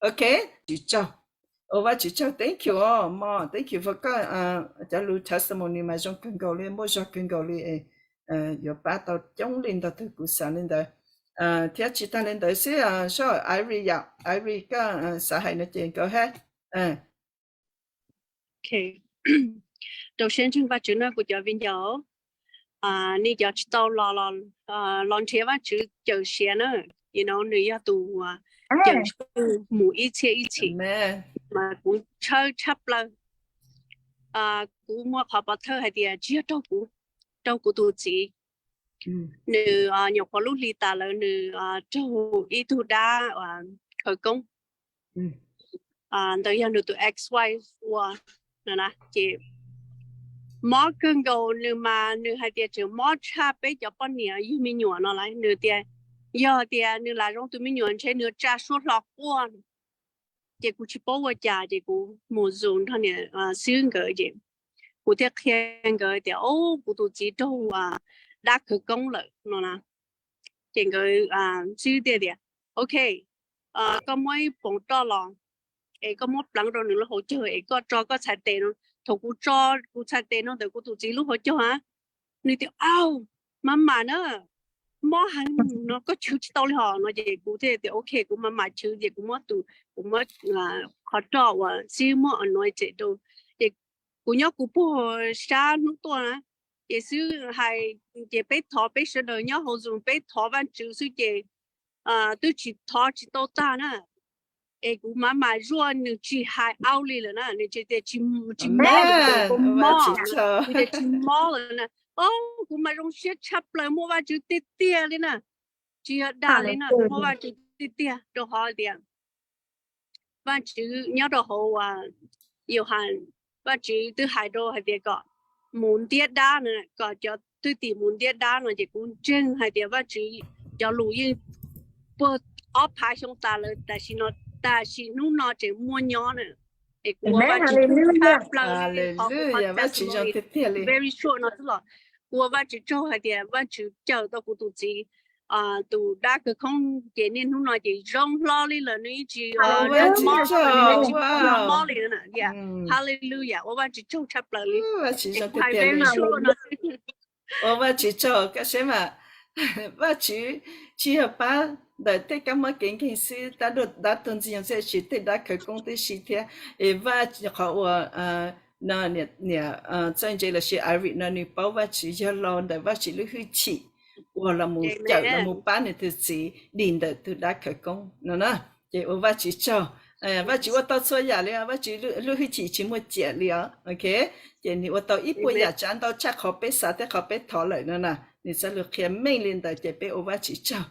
Ok, Vajtswv tsaug. Ua Vajtswv tsaug, thank you mog, thank you for koj cov lus testimony mas zoo kawg nkaus li, muaj zog kawg nkaus li, yuav pab tau coob li ntau tug, kuv xav li ntawd. Thiab tsis tag li ntawd xwb, soj Irie yom, Irie koj xav hais no ces nkawd hab. Rau siab ntseeg Vajtswv na kuv cov viv ncaus, nej cov tsis tau los, los nrhiav Vajtswv cawm siav na, nws yog tus cawm mus ib txhiab ib txhis. Mas kuv tshawb tshaj plaws, kuv muaj qhov pov thawj hais tias tsis yog raug kuv, raug kuv tus txiv. Nws nyuam qhuav lub hli tas lawm, nws raug ib tug dab khawv koob, ntawd yog nws tus ex-wife ua no na. Ces mob kawg nkaus, nws mas nws hais tias tseem mob tshaj peb cov poj niam yug me nyuam no lawm. Nws tias yog tias nws lam zoo tus me nyuam ntshe nws tsa suab hlo quaj. Ces kuv tsis paub ua cas ces kuv mus zoom nrog niam xib hwb nkawd ces kuv thiaj qhia nkawd tias, o, kuv tus txiv raug dab khawv koob lawm no na. Ces nkawd xib hwb thiaj tias, ok, koj muab ib poom roj los es koj muab pleev rau nws lub hauv caug es koj tso koj txhais tes no. Thaum kuv tso kuv txhais tes no ntawm kuv tus txiv lub hauv caug a, nws tias, au, mam mam na, mob heev no, koj chwv tsis tau li hos no. Ces kuv thiaj tias ok, kuv mam mam chwv. Ces kuv muab tus, kuv muab qhov roj uas xib hwb muab anointed rau, ces kuv nyob kuv puag sab hnub tuaj na, ces xib hwb hais, ces peb thov, peb sawv daws nyob hauv zoom peb thov Vajtswv xwb ces twb tsis thov tsis tau tag na. Es kuv mam mam zuaj, nws tsis hais au li lawm na, nws tsis tias tsis mob li, mob, nws tias tsis mob lawm na. O, kuv mas zoo siab tshaj plaws, muaj Vajtswv tiag tiag li na, tsis yog dag li na, muaj Vajtswv tiag tiag. Rau qhov tias Vajtswv nyob rau hauv Yauhas, Vajtswv twb hais rau hais tias kom mus ntiab dab no, kom cov thwj tim mus ntiab dab no, ces kuv ntseeg hais tias Vajtswv cov lus yeej puag ob phav xyoo tas lawm, tam sim no, tam sim hnub no tseem muaj nyob na. Es kuv ua Vajtswv tsaug tshaj plaws li qhov kuv qhov testimony very short no xwb los kuv ua Vajtswv tsaug hais tias Vajtswv cawm tau kuv tus txiv tus dab khawv koob ces niaj hnub no ces zoo hlo li lawm, nws yeej tsis mob li na. Hallelujah, ua Vajtswv tsaug tshaj plaws li. Hais very short no. Ua Vajtswv tsaug, koj saib mas, Vajtswv tsis yog pab ntawm tej kab mob kev nkeeg xwb, tab dab tuag ntxiag xwb, tsis tej dab khawv koob tib si thiab. Es Vaj qhov uas niam txawj ntse los sis Irie no nws paub Vajtswv yog los ntawm Vajtswv lub hwj chim uas los mus cawm los mus pab nws tus txiv dim ntawm tus dab khawv koob no na. Ces ua Vajtswv tsaug. Vajtswv ua tau txhua yam li os, Vajtswv lub hwj chim tsis muaj ciam li os. Ok, ces nws ua tau ib puas yam tsav ntau tshaj qhov peb xav thiab qhov peb thov lawm no na. Nws txoj lus qhia meej li ntawd ces peb ua Vajtswv tsaug.